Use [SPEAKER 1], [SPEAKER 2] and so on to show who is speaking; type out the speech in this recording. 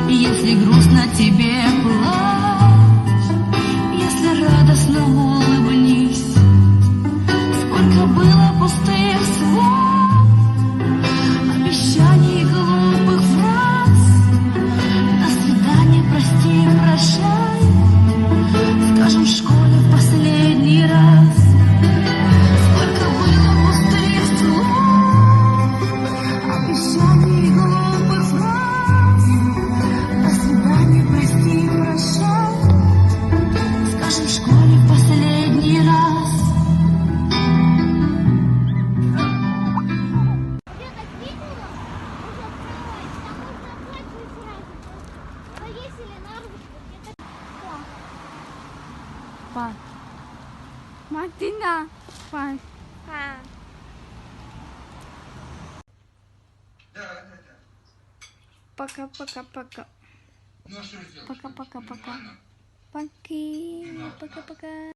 [SPEAKER 1] Если грустно тебе, плачь, если радостно, улыбнись. Сколько было пустых слов, обещаний и глупых фраз. До свидания, прости, прощай, скажем в школе в последний раз. Сколько было пустых слов, обещаний и глупых фраз. До свидания, прости, прощай, скажем в школе в последний раз.
[SPEAKER 2] Я так видела, уже открылась, там можно оплачивать сразу. Повесили на ручку. Я так.
[SPEAKER 3] Па. Мадина. Па.
[SPEAKER 2] Па.
[SPEAKER 3] Пока-пока-пока. Пока-пока-пока. Пока. Пока-пока.